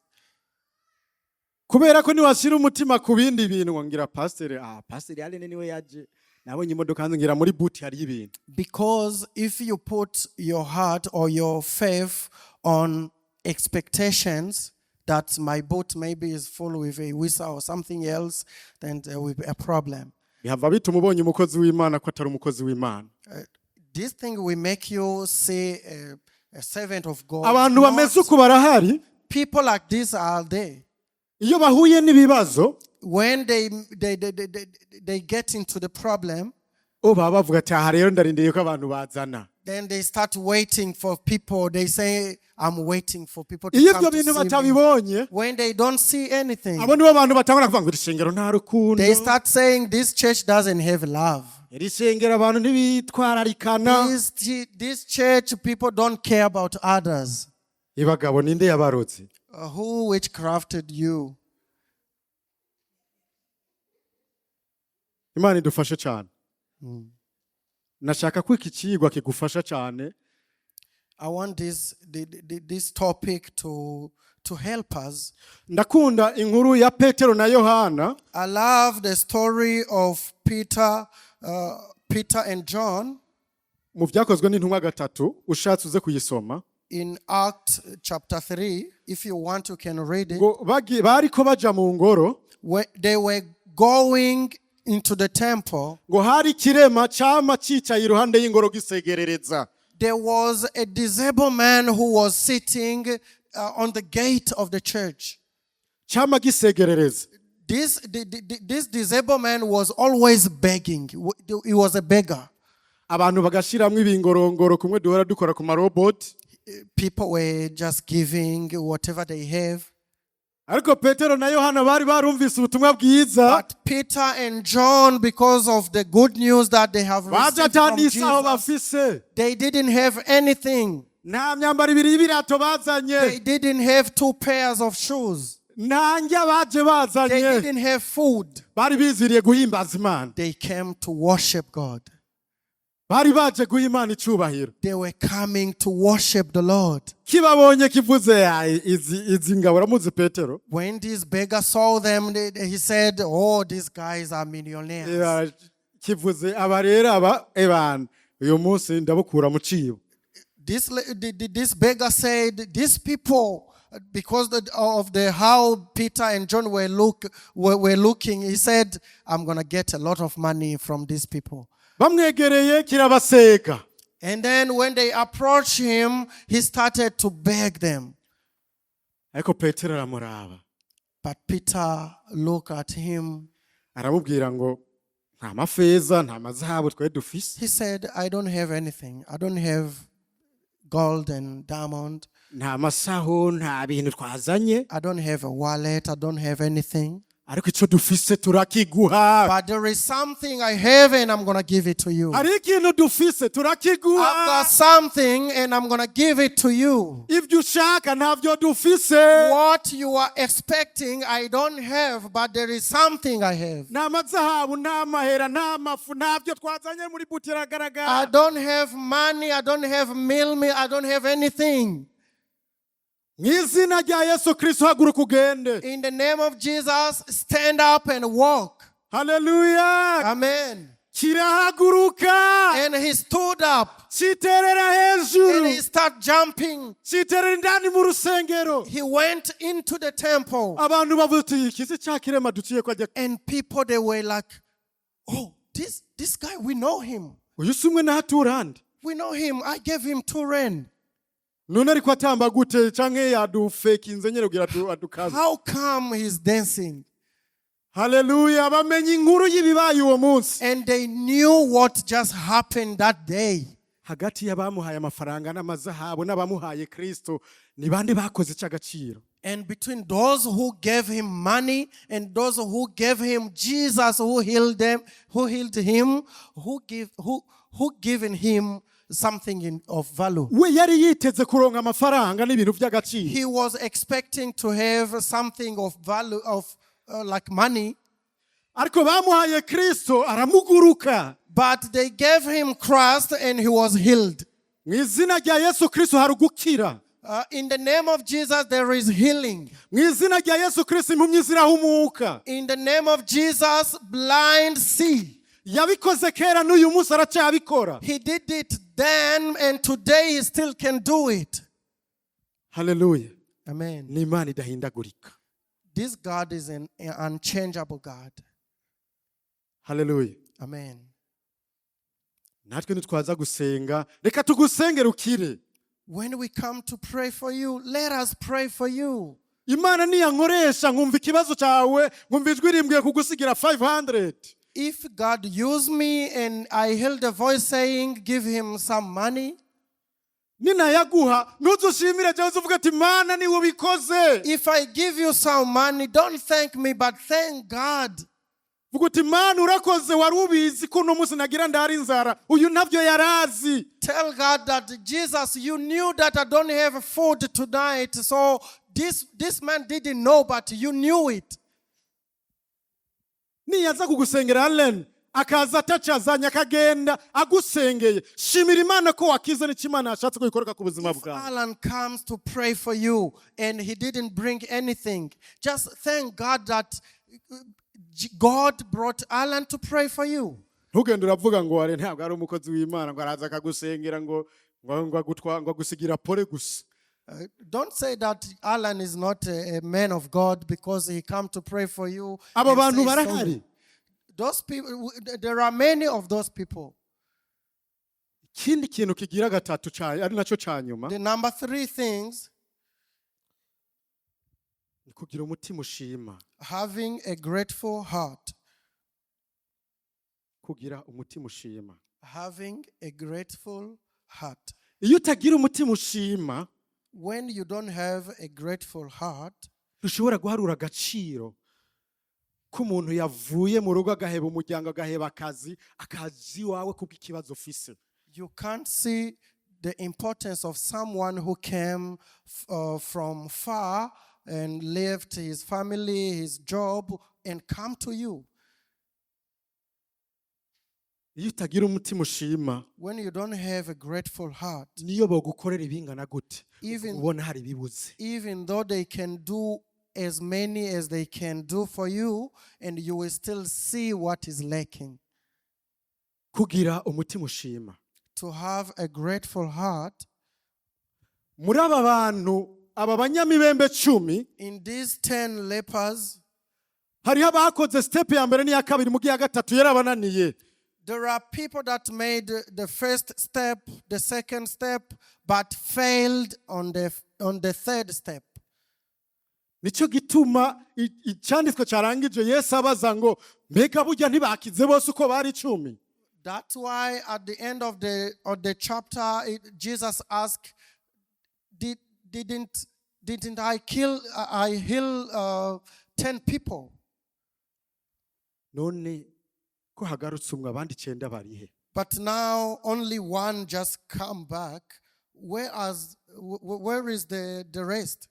Kubera ko niwashyira umutima ku bindi bintu ngo ngira pasiteri ah pasiteri Aline niwe yaje nabonye imodoka hanze ngira muri boot hariyo ibintu. Because if you put your heart or your faith on expectations that my boat maybe is full with a whistle or something else, then there will be a problem. Bihava bituma ubonye umukozi w'Imana ko atari umukozi w'Imana. This thing will make you see a servant of God. Abantu bameze uku barahari. People like this are there. Iyo bahuye n'ibibazo, When they get into the problem, bo baba bavuga ati aha rero ndarindiriye ko abantu bazana. Then they start waiting for people. They say, "I'm waiting for people to Iyo come ibyo to bintu see me." batabibonye, When they don't see anything, abo nibo bantu batangura kuvuga ngo iri shengero nta rukundo, they start saying, "This church doesn't have love. Iri shengero abantu ntibitwararikana. This church, people don't care about others." Ibagabo ninde yabarotse? Who witchcrafted you? Imana idufashe cyane. Nashaka ko iki kigwa kigufasha cyane. I want this topic to help us. Ndakunda inkuru ya Petero na Yohana. I love the story of Peter and John mu byakozwe n'intumwa gatatu ushatse uze kuyisoma. In Act chapter 3. If you want, you can read it. Ngo bariko baja mu ngoro, When they were going into the temple, ngo hari ikirema cama cicaye iruhande y'ingoro gisegerereza. There was a disabled man who was sitting on the gate of the church. Cama gisegerereza. This disabled man was always begging. He was a beggar. Abantu bagashiramwo ibingorongoro kumwe duhora dukora ku maroboti. People were just giving whatever they have. Ariko Petero na Yohana bari barumvise ubutumwa bwiza. But Peter and John, because of the good news that they have baje received ata from n'isaho Jesus, bafise, they didn't have anything. Nta myambaro ibiri y'ibirato bazanye, They didn't have two pairs of shoes. Nta ndya baje They bazanye, didn't have food. Bari biziriye guhimbaza Imana. They came to worship God. Bari baje guha Imana icubahiro. They were coming to worship the Lord. Kibabonye kivuze "Ai, izi izi ngabo uramuzi Petero." When this beggar saw them, he said, "Oh, these guys are millionaires." Kivuze aba rero aba ebana uyu munsi ndabukura mu cibo. This beggar said, "These people," because of the how Peter and John were looking, he said, "I'm going to get a lot of money from these people." Bamwegereye kirabaseka. And then when they approached him, he started to beg them. Ariko Petero aramuraba. But Peter looked at him. Aramubwira ngo nta mafeza nta mazahabu twe dufise, He said, "I don't have anything. I don't have gold and diamond. Nta masaho, nta bintu twazanye. I don't have a wallet. I don't have anything. Ariko icyo dufise turakiguha. But there is something I have and I'm going to give it to you. Hari ikintu dufise I've turakiguha. got something and I'm going to give it to you. Ibyo ushaka ntabyo dufise. What you are expecting, I don't have, but there is something I have. Nta mazahabu, nta mahera, nta mafu, ntabyo twazanye muri buti I iragaragara. Don't have money, I don't have meal, I don't have anything. Mu izina rya Yesu Kristo haguruka ugende. In the name of Jesus, stand up and walk. Haleluya. Amen. Kirahaguruka. And he stood up Citerera hejuru. And he started jumping. Citerera indani mu rusengero. He went into the temple. Abantu bavuze uti iki si cya kirema duciye ko ajya. And people, they were like, "Oh, this guy, we know him. Uyu si umwe n'ahaturande. We know him. I gave him 2 rand. None ariko atamba gute canke yadufekinze nyene kugira adukaze? How come he's dancing?" Haleluya, bamenye inkuru y'ibibaye uwo munsi. And they knew what just happened that day. Hagati y'abamuhaye amafaranga n'amazahabu n'abamuhaye Kristo, ni bande bakoze icy'agaciro? And between those who gave him money and those who gave him Jesus, who healed them, who healed him, who given him something of value. We yari yiteze kuronka amafaranga n'ibintu by'agaciro. He was expecting to have something of value of like money, ariko bamuhaye Kristo aramuguruka. But they gave him Christ and he was healed. Mu izina rya Yesu Kristo hari ugukira. In the name of Jesus, there is healing. Mu izina rya Yesu Kristo impumyi zirahumuka. In the name of Jesus, blind see. Yabikoze kera n'uyu munsi aracyabikora. He did it then, and today he still can do it. Haleluya. Amen. Ni Imana idahindagurika. This God is an unchangeable God. Haleluya. Amen. Natwe nitwaza gusenga reka tugusengere ukire. When we come to pray for you, let us pray for you. Imana niyankoresha nkumva ikibazo cyawe nkumva ijwi rimbwiye kugusigira 500. If God used me and I heard the voice saying, "Give him some money," Ninayaguha ntuzushimire cyangwa uvuge ati Mana niwe ubikoze. If I give you some money, don't thank me, but thank God. Vuga uti Mana urakoze wari ubizi ko uno munsi nagira ndari inzara uyu ntabyo yarazi. Tell God that, "Jesus, you knew that I don't have food tonight. So this man didn't know, but you knew it." Niyaza kugusengera Allen akaza atacazanye akagenda agusengeye shimira Imana ko wakize n'icyo Imana yashatse ko gikoreka ku buzima If bwawe. Alan comes to pray for you and he didn't bring anything, just thank God that God brought Alan to pray for you. Ntugende uravuga ngo ware ntabwo ari umukozi w'Imana ngo araza akagusengera ngo ngo ngo agutwa ngo agusigira pole gusa. Don't say that Alan is not a man of God because he come to pray for you Abo and bantu say barahari. sorry. Those people, there are many of those people. Ikindi kintu kigira gatatu ari nacyo ca nyuma The number three things, ni kugira umutima ushima. Having a grateful heart. Kugira umutima ushima. Having a grateful heart. Iyo utagira umutima ushima, When you don't have a grateful heart, ntushobora guharura agaciro k'umuntu yavuye mu rugo agaheba umuryango agaheba akazi akazi iwawe kubw'ikibazo ufise. You can't see the importance of someone who came from far and left his family, his job, and come to you. Iyo utagira umutima ushima, When you don't have a grateful heart, niyo bogukorera ibingana gute ubona hari ibibuze. Even though they can do as many as they can do for you, and you will still see what is lacking. Kugira umutima ushima. To have a grateful heart, Muri aba bantu aba banyamibembe 10, in these 10 lepers, hariho abakoze step ya mbere n'iya kabiri mu gihe gatatu yarabananiye. There are people that made the first step, the second step, but failed on the third step. Nicyo gituma icyanditswe cyarangije Yesu abaza ngo mbega burya ntibakize bose uko bari 10? That's why at the end of the chapter, Jesus asked, Didn't I heal 10 people? None ko hagarutse umwe, abandi icyenda barihe? But now only one just come back. Where is the rest?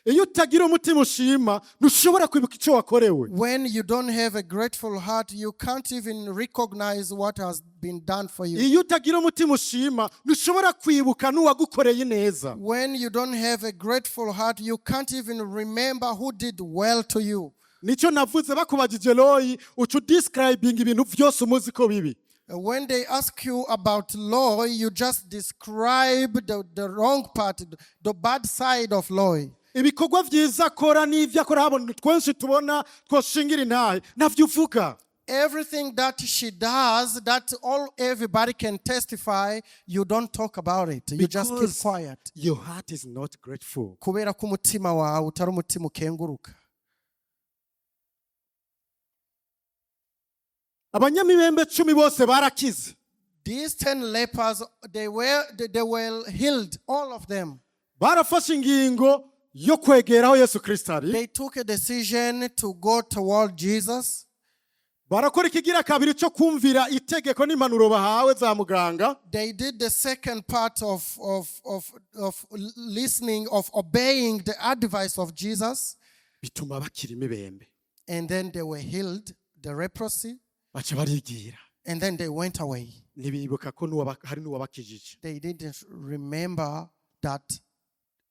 Iyo utagira umutima ushima, ntushobora kwibuka icyo wakorewe. When you don't have a grateful heart, you can't even recognize what has been done for you. Iyo utagira umutima ushima, ntushobora kwibuka n'uwagukoreye neza. When you don't have a grateful heart, you can't even remember who did well to you. Nicyo navuze, bakubajije Loyi, uca udescribinga ibintu byose umuzi ko bibi. When they ask you about Loy, you just describe the wrong part, the bad side of Loy. Ibikorwa byiza akora n'ibyo akora habona twinshi tubona twoshingira intahe, navyo uvuga. Everything that she does, that all everybody can testify, you don't talk about it. You just keep Because quiet. your heart is not grateful. Kubera ko umutima wawe utari umutima ukenguruka. Abanyamibembe 10 bose barakize. These 10 lepers, they were healed, all of them. Barafashe ingingo yo kwegera aho Yesu Kristo ari. They took a decision to go toward Jesus. Barakora ikigira kabiri cyo kumvira itegeko n'impanuro bahawe za muganga. They did the second part of listening, of obeying the advice of Jesus. Bituma bakira imibembe. And then they were healed, the leprosy, Baca barigira. And then they went away. Ntibibuka ko hari n'uwabakijije. They didn't remember that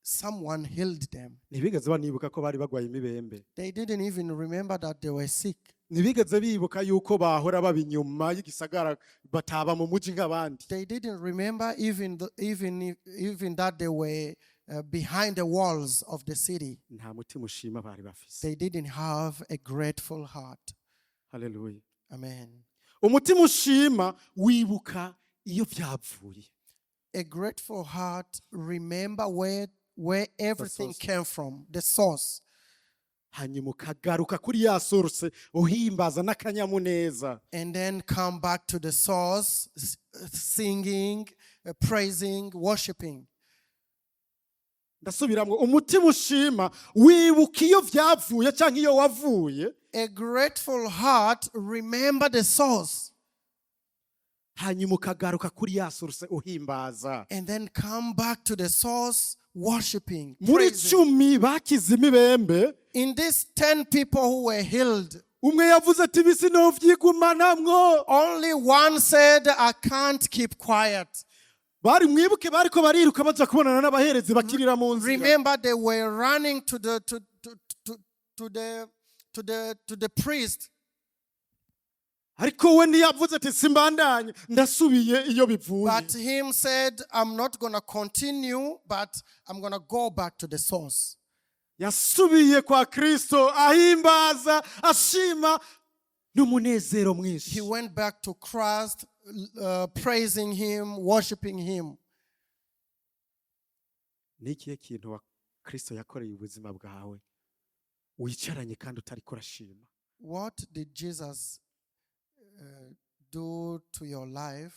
someone healed them. Ntibigeze banibuka ko bari bagwaye imibembe. They didn't even remember that they were sick. Ntibigeze bibuka yuko bahora baba inyuma y'igisagara, bataba mu muji nk'abandi. They didn't remember even, the, even, if- even that they were behind the walls of the city. Nta mutima ushima bari bafise. They didn't have a grateful heart. Haleluya. Amen. Umutima ushima wibuka iyo byavuye. A grateful heart remember where everything Source. Came from, the source. Hanyuma ukagaruka kuri ya source uhimbaza n'akanyamuneza. And then come back to the source, singing, praising, worshiping. Ndasubiramwo, umutima ushima wibuka iyo byavuye cyangwa iyo wavuye. A grateful heart remember the source Hanyuma ukagaruka kuri ya source uhimbaza. And then come back to the source, worshiping, Muri praising. 10 bakize imibembe, In these 10 people who were healed, umwe yavuze ati ibi sinovyigumanamwo. Only one said, "I can't keep quiet." Bari mwibuke bariko bariruka baja kubonana n'abaherezi bakirira mu nzira. Remember, they were running to the to to to, to the to the to the priest. Ariko we ntiyavuze ati simbandanye, ndasubiye iyo bivuye. But him said, "I'm not gonna continue, but I'm gonna go back to the source." Yasubiye kwa Kristo ahimbaza, ashima n'umunezero mwinshi. He went back to Christ, praising him, worshiping him. Ni ikihe kintu wa Kristo yakoreye ubuzima bwawe wicaranye kandi utariko urashima? What did Jesus do to your life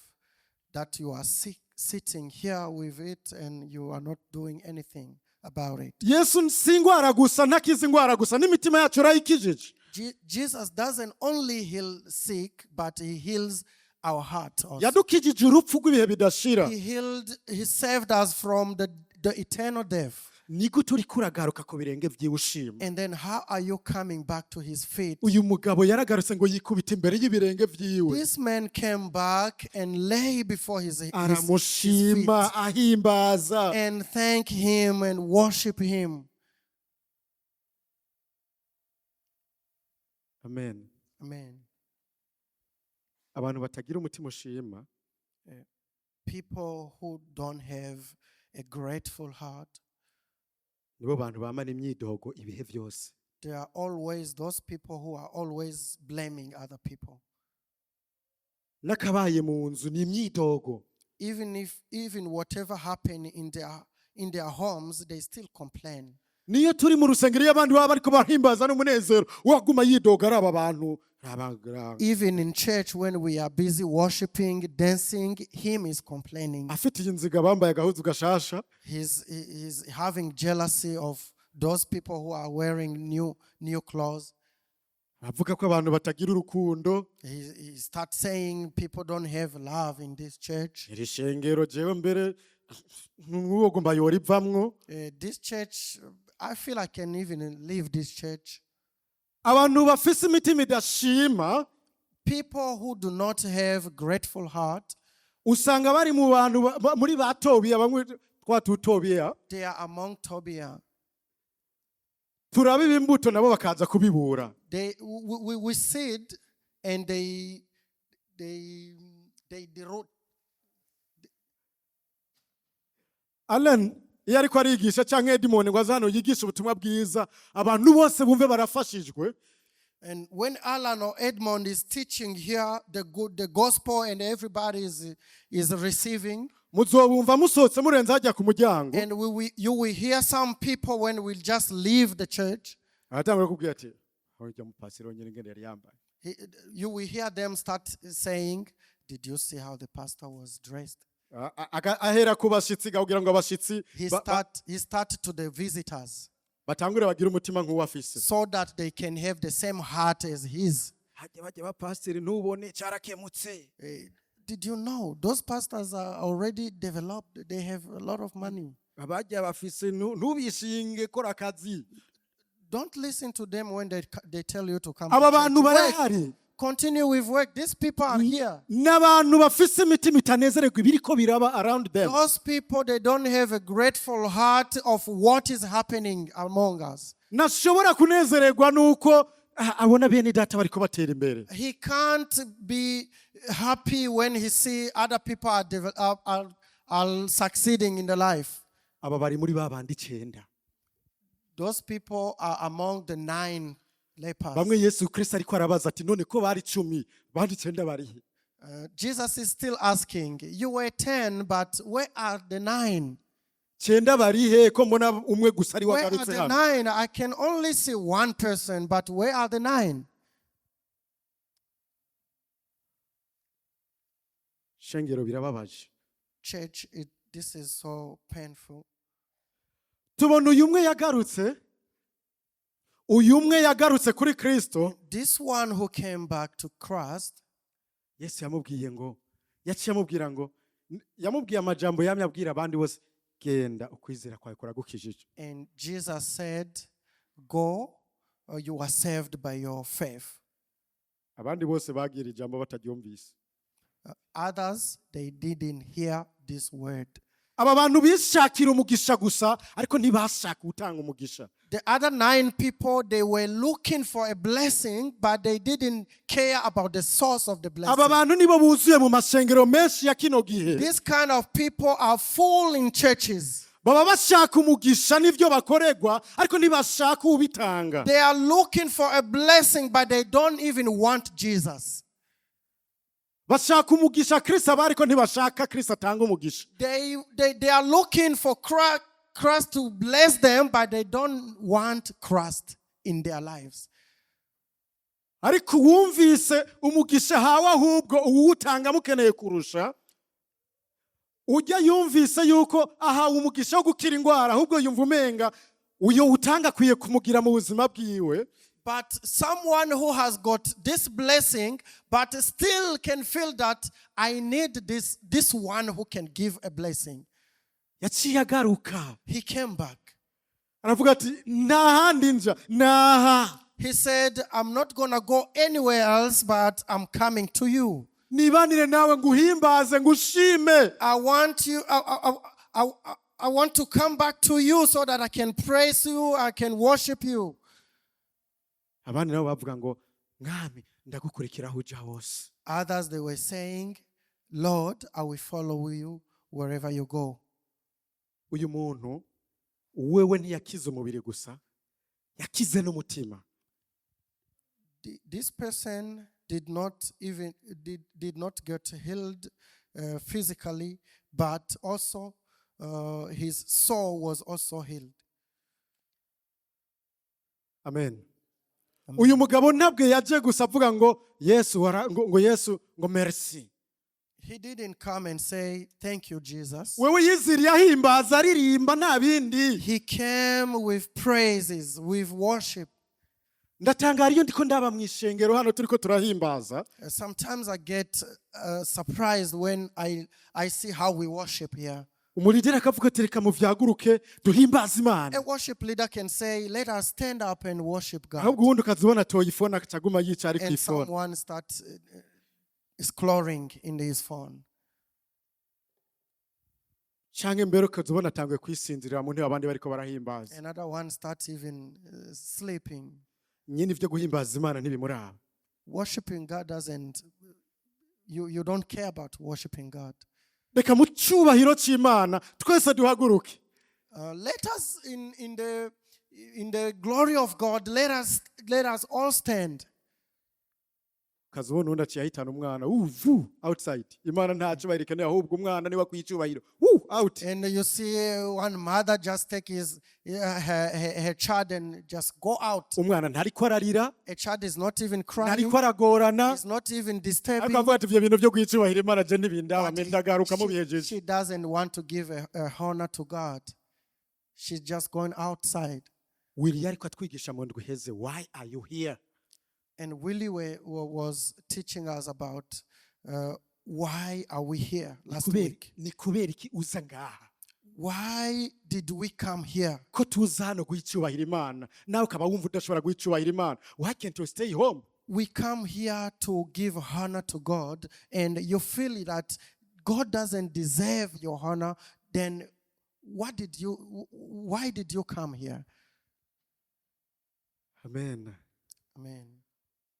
that you are sick, sitting here with it and you are not doing anything about it? Yesu si ingwara gusa, ntakiza ingwara gusa, n'imitima yacu arayikijije. Jesus doesn't only heal sick, but he heals our heart also. Yadukijije urupfu rw'ibihe bidashira. He saved us from the eternal death. Ni gute uriko uragaruka ku birenge vyiwe ushima? And then how are you coming back to his feet? Uyu mugabo yaragarutse ngo yikubita imbere y'ibirenge vyiwe. This man came back and lay before his feet Aramushima, ahimbaza. And thank him and worship him. Amen. Amen. Abantu batagira umutima ushima, People who don't have a grateful heart, nibo bantu bamana imyidogo ibihe byose. They are always those people who are always blaming other people. N'akabaye mu nzu ni imyidogo. Even whatever happened in their homes, they still complain. Niyo turi mu rusengero, iyo abandi baba bariko bahimbaza n'umunezero, waguma yidoga ari aba bantu, Ntabagara- Even in church, when we are busy worshiping, dancing, him is complaining. Afite iyi nziga bambaye agahuzu gashasha. He's having jealousy of those people who are wearing new clothes. Avuga ko abantu batagira urukundo. He starts saying people don't have love in this church. Iri shengero jewe mbere nk'uwo mbayora ivamwo. This church, I feel I can even leave this church. Abantu bafise imitima idashima People who do not have grateful heart, usanga bari mu bantu ba- ba- muri ba Tobiya bamwe twa tutobiya. They are among Tobiah. Turabiba imbuto nabo bakaza kubibura. We seed and they root. Alan iyo ariko arigisha cyangwa Edmond ngo aze hano yigishe ubutumwa bwiza abantu bose bumve barafashijwe. And when Alan or Edmond is teaching here the gospel and everybody is receiving, muzobumva musohotse murenze hajya ku muryango and you will hear some people when we just leave the church, aratangura kubwira ati ujya mupasiteri nyine ingene yari yambaye. You will hear them start saying, "Did you see how the pastor was dressed?" Ahera ku bashyitsi kugira ngo abashyitsi He ba- ba- start to the visitors batangure bagire umutima nk'uwo afise. So that they can have the same heart as his. Hajya bajya bapasiteri ntubone cyarakemutse. Did you know those pastors are already developed? They have a lot of money. Abajya bafise ntu- ntubishinge kora akazi. Don't listen to them when they tell you to come to Aba church. bantu Work. barahari. Continue with work. These people are here. N'abantu bafise imitima itanezererwa ibiriko biraba around them. Those people, they don't have a grateful heart of what is happening among us. Ntashobora kunezererwa nuko ah, abona bene data bariko batera imbere. He can't be happy when he see other people are succeeding in the life. Aba bari muri ba bandi icenda. Those people are among the nine lepers. Bamwe Yesu Kristo ariko arabaza ati none ko bari icumi bandi icenda barihe? Jesus is still asking, "You were 10, but where are the nine?" Cyenda barihe ko mbona umwe gusa ari Where are wagarutse the hano? nine? I can only see one person, but where are the nine? Shengero birababaje. Church, this is so painful. Tubona uyu umwe yagarutse uyu umwe yagarutse kuri Kristo. This one who came back to Christ, Yesu yamubwiye ngo yaciye amubwira ngo yamubwiye amajambo yamye abwira abandi bose genda ukwizera kwawe kuragukijije. And Jesus said, "Go, you are saved by your faith." Abandi bose bagira ijambo bataryumvise. Others, they didn't hear this word. Aba bantu bishakira umugisha gusa ariko ntibashaka gutanga umugisha. The other nine people, they were looking for a blessing, but they didn't care about the source of the blessing. Aba bantu nibo buzuye mu masengero menshi ya kino gihe. This kind of people are full in churches. Baba bashaka umugisha n'ibyo bakorerwa ariko ntibashaka ubitanga. They are looking for a blessing, but they don't even want Jesus. Bashaka umugisha Kristo aba ariko ntibashaka Kristo atanga umugisha. They are looking for Christ to bless them, but they don't want Christ in their lives. Ariko uwumvise umugisha hawe ahubwo uwutanga amukeneye kurusha ujya yumvise yuko ahawe umugisha wo gukira indwara ahubwo yumva umenga uyo utanga akwiye kumugira mu buzima bwiwe. But someone who has got this blessing, but still can feel that I need this one who can give a blessing. Yaciye agaruka. He came back. Aravuga ati nta handi nja naha. He said, "I'm not going to go anywhere else, but I'm coming to you. Nibanire nawe nguhimbaze ngushime. I want you, I want to come back to you so that I can praise you, I can worship you." Abandi nabo bavuga ngo mwami ndagukurikira aho uja hose. Others, they were saying, "Lord, I will follow you wherever you go." Uyu muntu wewe ntiyakize umubiri gusa yakize n'umutima. This person did not even did not get healed physically, but also his soul was also healed. Amen. Uyu mugabo ntabwo yaje gusa avuga ngo Yesu ngo Yesu ngo merci. He didn't come and say, "Thank you, Jesus." Wewe yiziriye ahimbaza aririmba nta bindi. He came with praises, with worship. Ndatangara iyo ndiko ndaba mu ishengero hano turiko turahimbaza. Sometimes I get surprised when I see how we worship here. Umuleader akavuga ati reka muvyaguruke duhimbaze Imana. A worship leader can say, "Let us stand up and worship God." Ahubwo ubundi ukazibona atoye iphone akaguma yicara ari ku And iphone. Someone starts scrolling in his phone. Canke mbere ukazibona atanguye kwisinzirira mu ntebe abandi bariko barahimbaza. Another one starts even sleeping. Nyine ivyo guhimbaza Imana ntibimuraba. Worshiping God doesn't, you don't care about worshiping God. Reka mu cyubahiro cy'Imana twese duhaguruke. Let us, in the glory of God, let us all stand. Ukazibona undi aciye ahitana umwana uvu outside. Imana nta cyubahiro ikeneye ahubwo umwana niwe akwiye icyubahiro. Woo, out. And you see one mother just take his her, her, her child and just go out. Umwana ntariko ararira. A child is not even crying. Ntariko aragorana. Is not even disturbing. Ariko avuga ati ibyo bintu byo guha icyubahiro Imana je ntibindaba But ndagaruka mubihejeje. She doesn't want to give a honor to God. She's just going outside. Willy ariko atwigisha mu ndwi iheze, why are you here? And Willie was teaching us about why are we here last week. Ni kubera iki uza ngaha? Why did we come here? Ko tuza hano guha icyubahiro Imana nawe ukaba wumva udashobora guha icyubahiro Imana, why can't you stay home? We come here to give honor to God, and you feel that God doesn't deserve your honor, then why did you come here? Amen. Amen.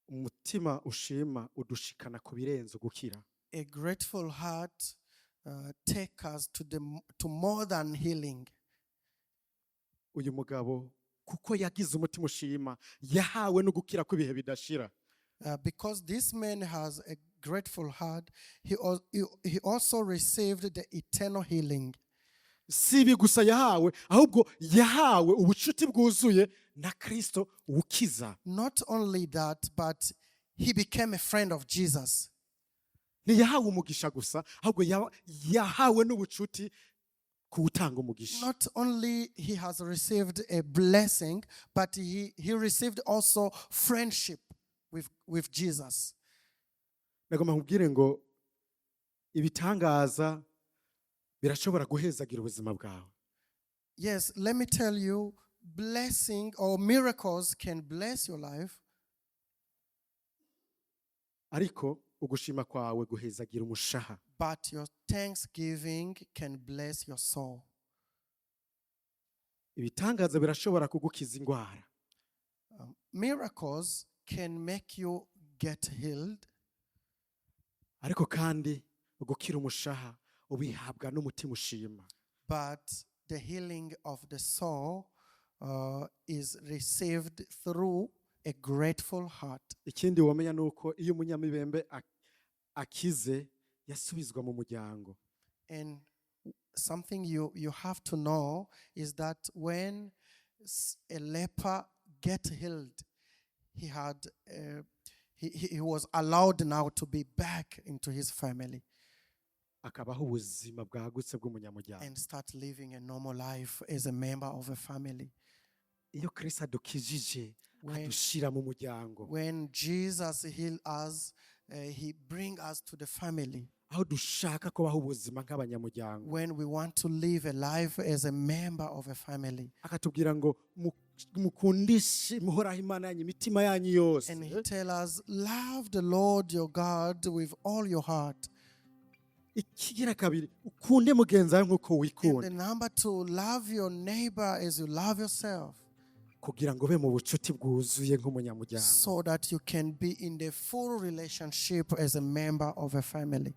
Umutima ushima udushikana ku birenze gukira. A grateful heart take us to more than healing. Uyu mugabo kuko yagize umutima ushima yahawe no gukira kw'ibihe bidashira. Because this man has a grateful heart, he also received the eternal healing. Si ibi gusa yahawe ahubwo yahawe ubucuti bwuzuye na Kristo ukiza. Not only that, but he became a friend of Jesus. Ntiyahawe umugisha gusa ahubwo yahawe n'ubucuti kuwutanga umugisha. Not only he has received a blessing, but he received also friendship with Jesus. Nagomba nkubwire ngo ibitangaza birashobora guhezagira ubuzima bwawe. Yes, let me tell you, blessing or miracles can bless your life, ariko ugushima kwawe guhezagira umushaha. But your thanksgiving can bless your soul. Ibitangaza birashobora kugukiza indwara. Miracles can make you get healed, ariko kandi gukira umushaha ubihabwa n'umutima ushima. But the healing of the soul is received through a grateful heart. Ikindi wamenya ni uko iyo umunyamibembe akize yasubizwa mu muryango. And something you have to know is that when a leper get healed, he was allowed now to be back into his family akabaho ubuzima bwagutse bw'umunyamuryango. And start living a normal life as a member of a family. Iyo Kristo adukijije adushira mu muryango. When Jesus healed us, he bring us to the family. Aho dushaka kubaho ubuzima nk'abanyamuryango. When we want to live a life as a member of a family. Akatubwira ngo mukundishe muhoraho Imana yanyu imitima yanyu yose. And he tell us, "Love the Lord your God with all your heart." Ikigira kabiri ukunde mugenzi wawe nk'uko And wikunda. the number two, love your neighbor as you love yourself. Kugira ngo ube mu bucuti bwuzuye nk'umunyamuryango. So that you can be in the full relationship as a member of a family.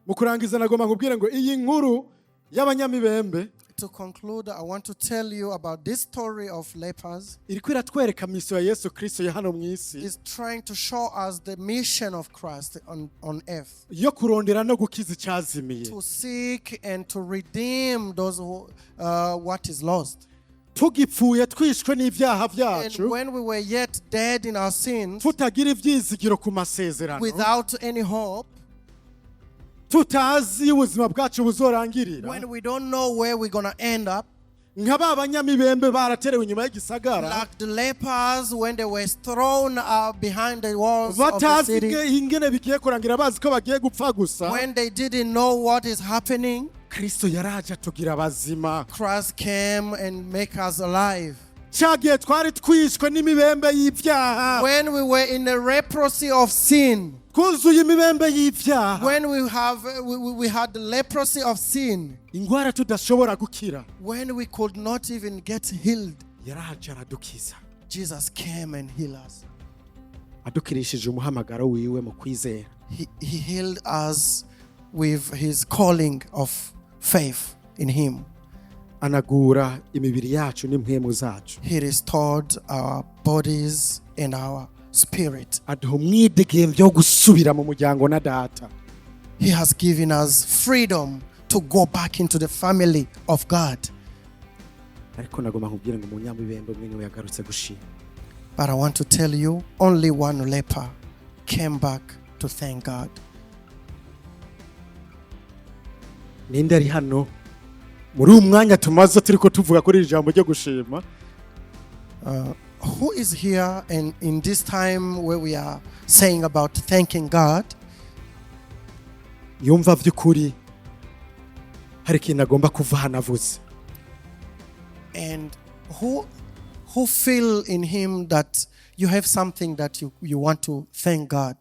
Mu kurangiza nagomba nkubwire ngo iyi nkuru y'abanyamibembe To conclude, I want to tell you about this story of lepers. Iriko iratwereka mission ya Yesu Kristo ya hano mu isi Is trying to show us the mission of Christ on earth. Yo kurondera no gukiza icyazimiye. To seek and to redeem those who, what is lost. Tugipfuye twishwe n'ibyaha And byacu, when we were yet dead in our sins, tutagira ibyizigiro ku masezerano, without any hope, tutazi ubuzima bwacu buzorangirira, when we don't know where we're going to end up, nka ba banyamibembe baraterewe inyuma y'igisagara, like the lepers when they were thrown out behind the walls of the batazi city, ingene bigiye kurangira, bazi ko bagiye gupfa gusa, when they didn't know what is happening, Kristo yaraje atugira abazima. Christ came and make us alive. Cya gihe twari twishwe n'imibembe y'ibyaha, When we were in the leprosy of sin, twuzuye imibembe y'ibyaha, when we had the leprosy of sin, ingwara tudashobora gukira, when we could not even get healed, yaraje aradukiza. Jesus came and healed us. Adukirishije umuhamagaro wiwe mu kwizera. He healed us with his calling of faith in him. Anagura imibiri yacu n'impwemu zacu. He restored our bodies and our spirit. Aduha umwidegemvyo wo gusubira mu muryango na Data. He has given us freedom to go back into the family of God. Ariko nagomba nkubwire ngo umunyamibembe umwe niwe yagarutse gushima. But I want to tell you, only one leper came back to thank God. Ninde ari hano muri uyu mwanya tumaze turiko tuvuga kuri iri jambo ryo gushima, Who is here and in this time where we are saying about thanking God, yumva vy'ukuri hari ikintu agomba kuva hano avuze, and who feel in him that you have something that you want to thank God?